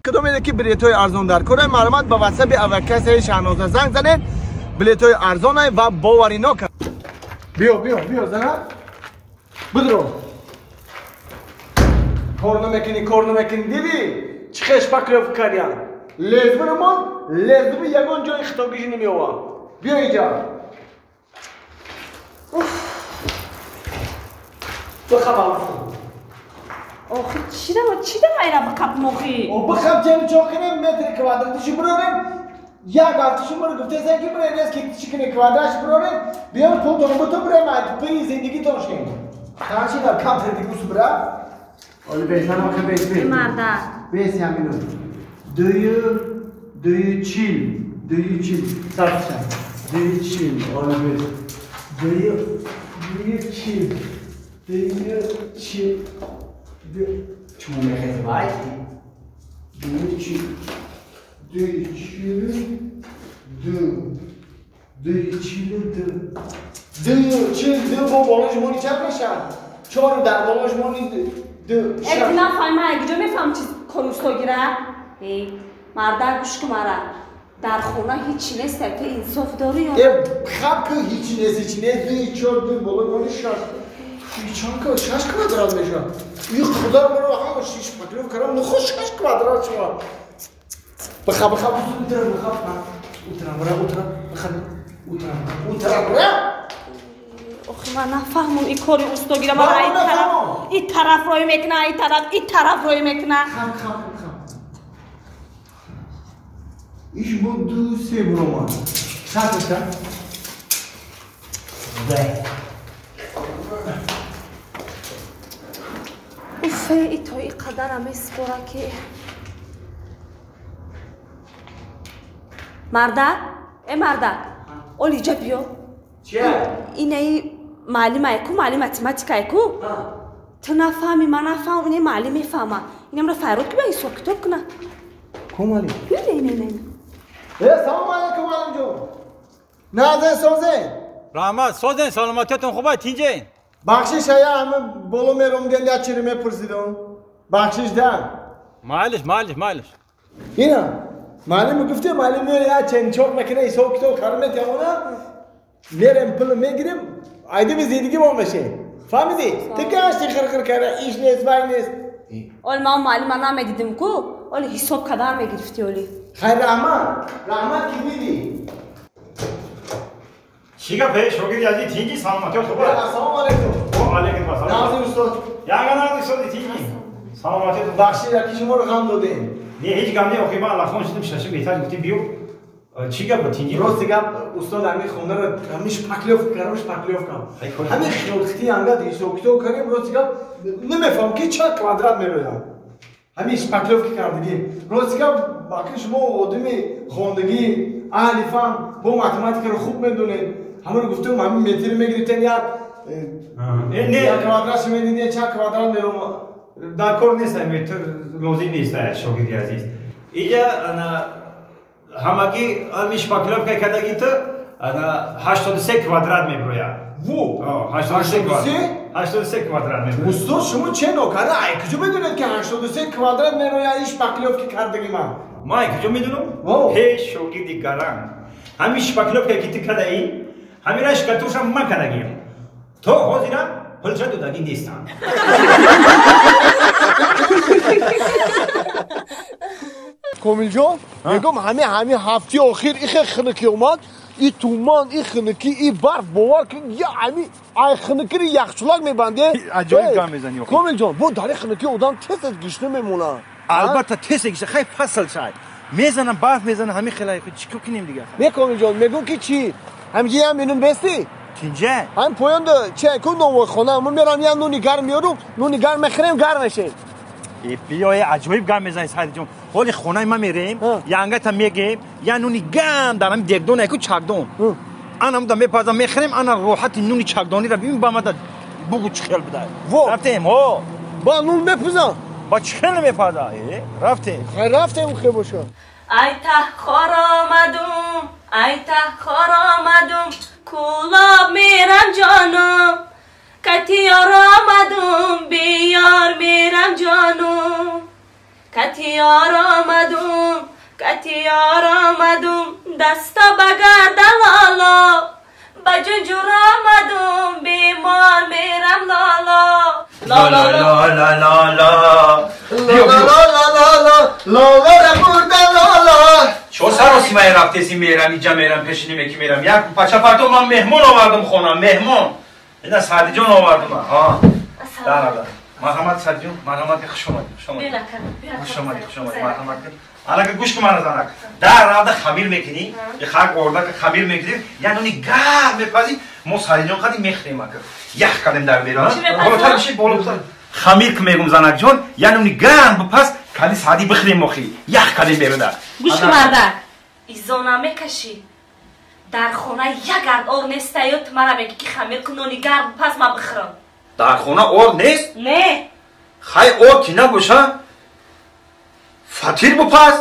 Кадомеде ки билетҳои арзон дар кора, марҳамат ба ватсапи авиакассаи Шаҳноза занг занед. Билетҳои арзонай ва боваринок. Биё, биё, биё, зана. Бидро. Кор намекунӣ, кор намекунӣ, дидӣ? Чӣ хел шпаклёвка кардям? Лезвирамон, лезви ягон ҷои хитогиш намеёвад. Биё инҷа. Бихабам. Охи чӣ дама ира бикапм охи? Бихаб чени чо кунем, метри квадратиши бирорем. Як ҳафташи муро гуфтесан ки бирем, рез ки чӣ кунем, квадратши бирорем. Биём пултон бутун бирем, пи зиндагитон шем. Чанд чи дар камтар дигусу бира? Оли бесанам охи бес бес. Марда. Бес ҳамину. Дую, дую чил, дую чил. Сарча. Дую чил, оли бес. Дую, дую чил. Дую чил. Чмо мехези вай? Дую чил. Дую чил. Ду. Дую чил ду. Дую чил ду бо болош мони чанд мешавад? Чор дар болош мони ду. Э, нафаҳма, куҷо мефаҳм чиз кори устогира? Э, мардак, гӯш кун мара. Дар хона ҳичи нест, ту инсоф дорӣ ё? Э, хаб ку ҳичи нест, ҳичи нест. Дуи чор ду болои мони шаш. Чанд ка шаш квадрат мешавад. И худо маро ҳама шпаклёвка кардам, нухо шаш квадрат шавад. Биха, биха, утра, биха, утра, бра, утра, биха, утра, утра, бра. Охи ман нафаҳмам ин кори устогира. Мара ин тараф, ин тараф рӯй мекуна, ин тараф, ин тараф рӯй мекуна. Хам, хам, хам. Иш бо ду се буромад. Сатша. Дай. Уфе, и то и қадара меспора ки. Мардак, э мардак, оли иҷа биё. Чия? Инаи маълимае ку, маълим математикае ку? Ту нафаҳмӣ, ман нафаҳмам, инаи маълим мефаҳма. Инамро файрод ки ба ҳисоб китоб куна. Ку маълим? Ина, ина, ина. Э, салом алейкум, маълимҷон. Назен созен. Раҳмат, созен, саломатиятон хуб ай, тинҷен. Бахшиш, ая ҳама боло меромден, я чири мепурсидам. Бахшиш да. Майлиш, майлиш, майлиш. Ина, маълим гуфте, маълим меояд, я ченчоқ мекуна, ҳисоб китоб кар метавона. Мерем пул мегирем, айдими зиндагӣ мо мешем. Фаҳмидӣ? Ту гашти хирхир карда, иш нест, вай нест. Оли ман маълима намедидим ку, оли ҳисоб кардан мегирифтӣ оли. Хайр, раҳмат, раҳмат ки дидӣ. Чӣ гап, э, шогирди азиз, тинҷи, саломатият хуб ай? Ассалому алейкум. Ва алейкум ассалом. Назир устод. Ягона назир устоди, тинҷи. Саломатият. Бахшид, яки шуморо ғам додем. Не, ҳеҷ гап не, охи ман аллахон шудам, шашум этаж гуфтем биё. Чӣ гап, тинҷи? Рости гап, устод, ҳамин хонаро ҳамин шпаклёвка кардам, шпаклёвка. Ҳамин хилхити ангад ҳисоб китоб кардем, рости гап, намефаҳмам ки чанд квадрат мероям. Ҳамин шпаклёвка кардагӣ. Рости гап, баки шумо одами хондагӣ, аҳли фан, бо математикаро хуб медонед. Ҳамаро гуфтем, ҳамин метр мегирифтен як як квадрат медидем, чанд квадрат мерома. Дар кор нест, метр лозим нест, шогирди азиз. Иҷа ҳамагӣ ҳамин шпаклёвка кардагӣ ту 83 квадрат меброяд. Ву! 83 квадрат. 83 квадрат меброяд. Устод, шумо че нокара? Ай куҷо медонед ки 83 квадрат мерояд ин шпаклёвка кардагӣ ман? Ман ай куҷо медонам? Ҳеҷ шогирди гаранг. Ҳамин шпаклёвка ки ту кардаӣ, ҳамин шкатурша ман кардагиам. То ҳозира пулша додагӣ нестам. Комилҷон, мегӯм ҳамин ҳафтаи охир ихе хунукӣ омад, и туман, и хунукӣ, и барф, бовар кун, я ҳами ай хунукири яхчулак мебанде. Аҷоиб гап мезанӣ. Комилҷон, бо дар хунукӣ одам тез тез гишна мемонад. Албатта тез гишна, хай фасл шай. Мезанам, барф мезанам, ҳамин хелай, чӣ кор кунем дигар? Не, Комилҷон, мегӯм ки чӣ? Ҳаминҷа ям минут бестӣ? Тинҷа? Ҳам поёнда чӣ ку новойхона, мо мерам я нуни гарм меёрум, нуни гарм мехӯрем, гарм мешем. Биё, аҷоиб гап мезанӣ, Саидҷон. Ҳоли хонаи ман мерем, янгата мегем, я нуни гам дар ҳамин дегдон яку чакдон. Анамда мепазам, мехӯрем, ана роҳати нуни чакдониро бибин, ба мада бугу чӣ хел буда. Рафтем, ҳо. Ба нун мепузам. Ба чӣ хел намепаза? Рафтем. Хай рафтем, хе боша. Ай тахор омадум, ай тахор омадум, кулоб мерам ҷонум. Катиёр омадум, биёр мерам ҷонум. Катиёр омадум. Қати ёр омадум, даста ба гарда лоло, ба ҷунҷур омадум, бемор мерам лоло. ла ла ла ла ла ла ла ла бурда ла. Чо саросимае рафтеси мерам, иҷа мерам, пешини меки мерам. Як пача парто ман меҳмон овардум хона, меҳмон. Ина Саъдиҷон овардум. Да, марҳамат, Саъдиҷон, марҳамат, хуш омадӣ, хуш омадӣ. Хуш омадӣ, хуш омадӣ, марҳамат. Анака гӯш кун мана, занак. Дар равда хамир мекунӣ, хак орда хамир мекунӣ, як нони гарм мепазӣ, мо Саъдиҷон қади мехӯрем ака. Ях кардем дар берун. Болотар биши, болотар. Хамир ки мегум, занакҷон, як нони гарм бипаз, кади Саъдӣ бихӯрем охи. Ях кардем беруда. Гӯш кун, мардак. Изо намекашӣ. Дар хона як гард ор неста, ё ту мара мегӣ, ки хамир кун, нони гарм паз, ма бихӯрам. Дар хона ор нест? Не. Хай, ор ки набоша, фатир бупаз.